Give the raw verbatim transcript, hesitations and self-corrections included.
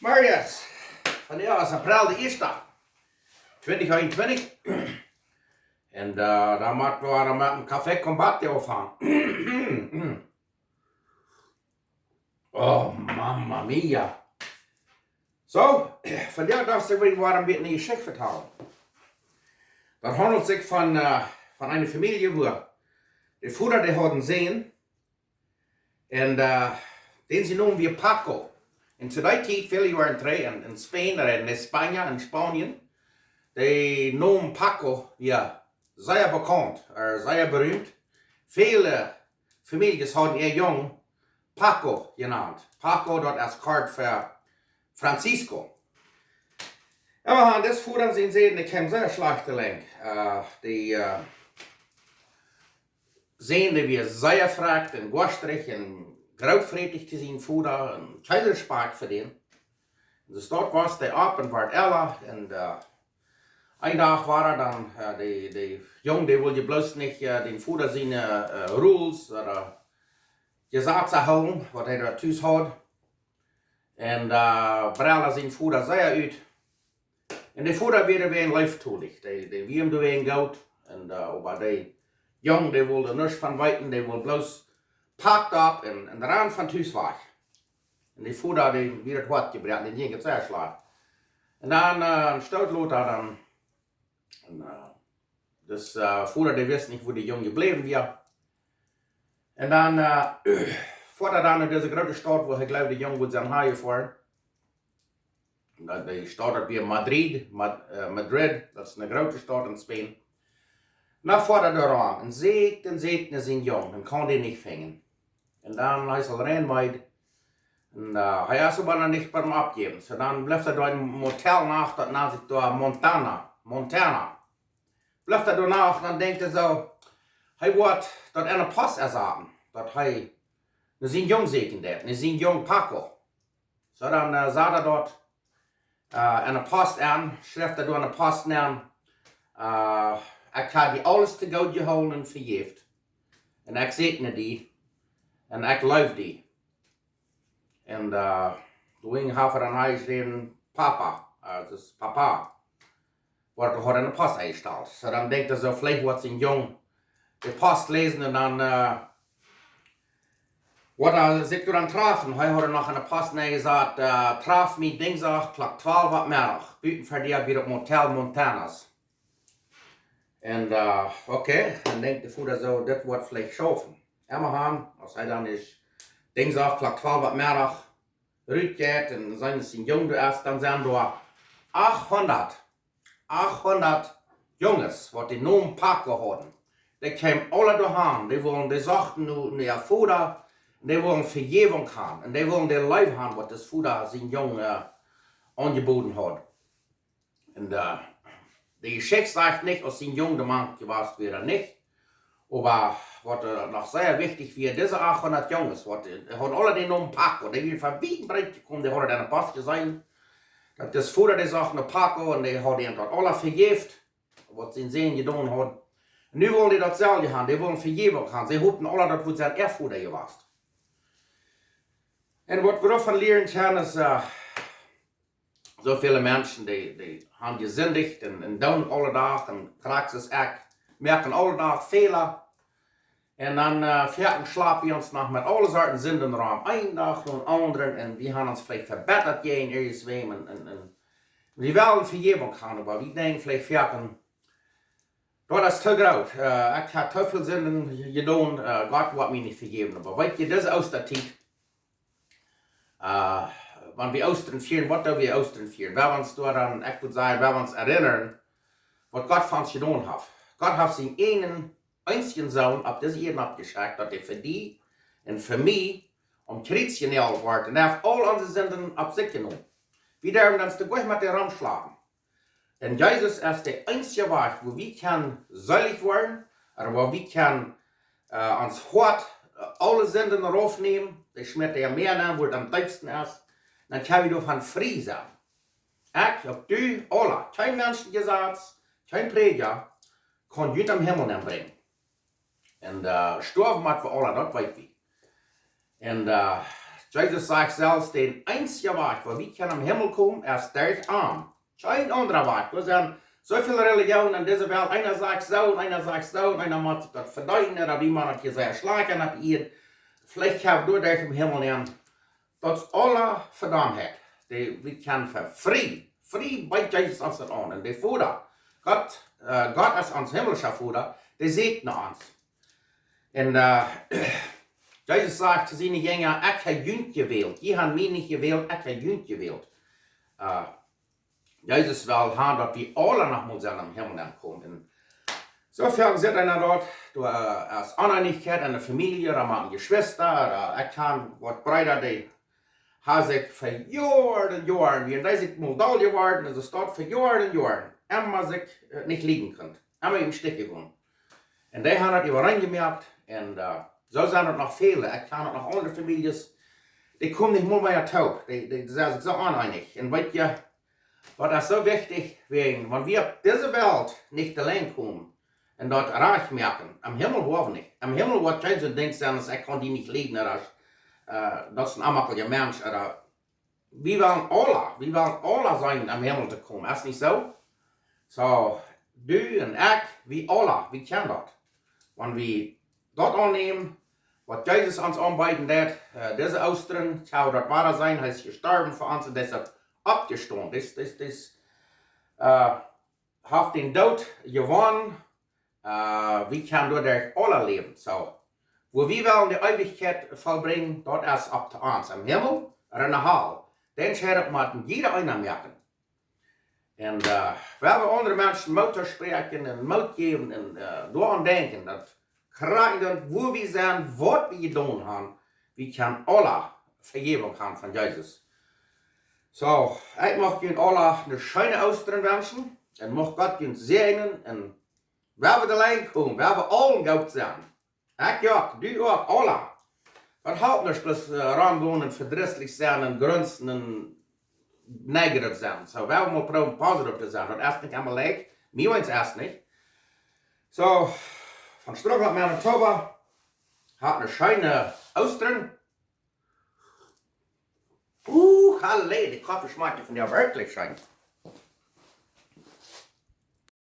Marius, vondoag es April de ieeschte, twintich eenuntwintich. Un äh, dan motten wie met een café con mate aunfangen. Oh, mamma mia. Soo, vondoag docht ekj, ekj wull een bät eene Jeschicht vetalen. Daut haundelt sikj von, äh, von eene Famielje, wua de Voda, dee haud eenen Sän, un äh, dän sien Nomen wia Paco. Un to dee Tiet, väle Joaren trigj, en, en Spanien, ooda en España, en Spanien, de Nomen Paco wia sea bekaunt, äh, sea beriemt. Väle Famieljes hauden äa Jung Paco jenant. Paco, daut es kort fa Francisco. Oba dis Voda sien Sän, dee kjeem sea schlajcht delenj. Äh, dee äh, Sän, dee wia sea frakj un goastrich un grootfrätich to sienen Voda un kjeen Respakjt fa dän. Un soo daut wia, dee opp un wort ella. Un äh, een Dach wia hee dan, äh, de, de Jung, dee wull je bloos nich äh, dän Voda siene äh, rules ooda Jesazen hoolen, waut hee doa tus haud. Un äh, brellde sienen Voda sea ut. Un de Voda wia wäajen leeftolich. Dee, dee wia am doawäajen goot. Un äh, oba de Jung, dee wull doa nuscht von weeten, dee wull bloos, pakt opp un, un rand von tus wajch. Un de Voda, dee wia daut Hoat jebroaken, dän jinkj et sea schlajcht. Un dan äh, een Stoot lota dan, un äh, dis äh, Voda, dee wist nich, wua de Jung jebläwen wia. Un dan äh, foat hee dan no dise groote Staut, wua hee jleewd, de Jung wudd sennen hanjefoaren. Un daut, de Staut, daut wia Madrid, Mad-, äh, Madrid, daut es eene groote Staut en Spanien. Na, foat hee doa rom un sieekjt un sieekjt no sienen Jung un kaun dän nich finjen. Un dan es hee aul rein meed. Un äh, hee es oba noch nich biem Oppjäwen. Soo dan blift hee doa em Motel Nacht, daut nant sikj doa Montana. Montana. Blift hee doa Nacht un dan denkjt hee soo, hee woat daut enne Post ensaten, daut hee no sienen Jung sieekjen deed, no sienen Jung Paco. Soo dan äh, sat hee daut äh, enne Post aun, schrift hee doa enne Post aun, äh, ekj hab die aules to goot jehoolen un vejäft. Un ekj säajen die. Un ekj leew die. Un äh, doa haft hee dan hia jeschräwen Papa, äh, daut es Papa. Woat doa enne Post enjestalt. Soo dan denkjt hee soo, veleicht woat sien Jung de Post läsen un dan äh, woat hee sikj doa dan trafen. Hee haud noch enne Post nenjesat, äh, traf mie Dinjsdach Klock twalw opp Meddach, buten ver die bie daut Motel Montanas. Un äh, okay, dan denkjt de Voda soo, dit woat veleicht schaufen. Emma han, aus hee dan es Dinjsdach Klock twalw opp Meddach rutjeit un seenen, sien Jung doa es, dan sent doa achthundat, achthundat Junges, waut dän Nomen Paco hauden. Dee kjeemen aula doa han, dee wullen, dee sochten no, no äa Voda, un dee wullen Vejäwunk han, un dee wullen de Leew han, waut dis Voda sien Jung äh, aunjeboden haud. Un äh, de Jeschicht sajcht nich, aus sien Jung doa mank jewast wia ooda nich. Oba waut äh, noch sea wichtich wia, dise achthundat Junges, waut äh, hauden aula dän Nomen Paco, dee wieren von wiet un breet jekomen, dee hauden enne Post jeseenen, daut dis Voda, dee socht no Paco un dee haud an daut aula vejäft, waut sien Sän jedonen haud. Un nu wullen dee daut selwje han, dee wullen Vejäwunk han. See hopten aula, daut wudd sennen äa Voda jewast. Un waut wie doavon lieren kjennen es, äh, soo väle Menschen, dee, dee han jesindicht un, un doonen aule Dach un Praxis, ekj, moaken aule Dach Fäla. Un dan äh, foaken schlap wie ons noch met aule Sorten Sinden rom, een Dach no dän aundren, un wie han ons veleicht vebittat jäajen irjentwäm un, un, un wie wellen Vejäwunk han, oba wie denkjen veleicht foaken, daut es too groot. Äh, ekj hab too väl Sinden je-, jedonen, äh, Gott woat mie nich vejäwen. Oba weet jie, dise Oostatiet, äh, wan wie Oostren fieren, waut doo wie Oostren fieren? Well wie ons doaraun, ekj wudd sajen, well wie ons erinnern, waut Gott fa ons jedonen haft. Gott haft sienen eenen eensjen Sän opp dise Ieed aufjeschekjt, daut hee fa die un fa mie aum Kjriez jenoagelt wort. Un hee haft aul onse Sinden opp sikj jenomen. Wie derwen ons doa nich met romschlapen. Un Jesus es de eensje Wajch, woo wie kjennen seelich woaren, ooda woo wie kjennen äh, ons Hoat, äh, aule Sinden raufnämen, dee schmäat hee em Mäa nenn, wua daut aum deepsten es, dan kjenn wie doavon frie sennen. Ekj, uk du, aula, kjeen Menschenjesaz, kjeen Prädja kaun junt em Himmel nenn brinjen. Un äh, stoawen mott wie aula, daut weet wie. Un äh, Jesus sajcht selfst, de eensje Wajch, woo wie kjennen em Himmel komen, es derch am. Kjeen aundra Wajch. Doa sent soo väl Relijoonen en dise Welt. Eena sajcht soo un eena sajcht soo un eena mott daut vedeenen, ooda wie motten daut hia sea schlajcht opp Ieed. Veleicht kjemt doa derch em Himmel nenn. Daut es aule Vedaumtheit. Dee, wie kjennen fa frie, frie bieet Jesus ons daut aun. Un de Voda, Gott, äh, Gott es ons himmlischa Voda, dee säajent ons. Un äh, Jesus sajcht to siene Jinja: "Ekj hab junt jewält. Jie haben mie nich jewält, ekj hab junt jewält." Äh, Jesus well haben, daut wie aule noch mol sellen em Himmel aunkomen. Un soo väl sitt eena doa, doa äh, es Oneenichkjeit en de Famielje, ooda mank Jeschwista, ooda ekj kjan waut Breeda, dee haben sikj fa Joaren un Joaren, wieren dee sikj mol doll jeworden, un see stonen fa Joaren un Joaren, emma sikj äh, nich lieden kunnen, emma em Stich jegonen. Un dee haben daut äwareen jemoakt. Un äh, soo sent et noch väle. Ekj kjan uk noch aundre Famieljes, dee komen nich mol mea toop. Dee, dee, dee sent sikj soo oneenich. Un weet jie, daut es soo wichtich, wäajen, wan wie opp dise Welt nich auleen komen un daut rajcht moaken, em Himmel woa wie nich. Em Himmel woat kjeen soon Dinkj sennen aus: "Ekj kaun die nich lieden", ooda äh, "Daut es een onmakjelja Mensch", ooda wie wellen aule, wie wellen aule sennen em Himmel to komen. Es nich soo? Soo, du un ekj, wie aule, wie kjennen daut. Wan wie daut aunnämen, waut Jesus ons aunbeeden deed, äh, dise Oostren, kjenn wie daut woa sennen, hee es jestorwen fa ons un hee es oppjestonen. Dis, dis, dis, äh, haft dän Doot jewonnen, äh, wie kjennen doaderch aule läwen. Soo, woo wie wellen de Eewichkjeit vebrinjen, daut es opp to ons. Em Himmel ooda en de Hal. Dän Entscheidunk mott jieda eena moaken. Un äh, wie haben aundre Menschen Moot toospräakjen un Moot jäwen un äh, doaraun denkjen, daut krakjt daut, woo wie sent, waut wie jedonen haben, wie kjennen aule Vejäwunk haben von Jesus. Soo, ekj mucht junt aule eene scheene Oostren wenschen un mucht Gott junt säajnen un wie woaren doa lang komen, wie woaren aulen goot sennen. Ekj uk, du uk, aule. Waut halpt nuscht bloos äh, romgonen un vedrisslich sennen un grunzen un negativ sennen. Soo, wie woaren mol proowen positiv to sennen. Daut es nich emma leicht. Mie es et nich. Soo, von Strucklaunt, Manitoba. Habt eene scheene Oostren. Uh, halle, de Koffe schmakjt von die werkjlich scheen.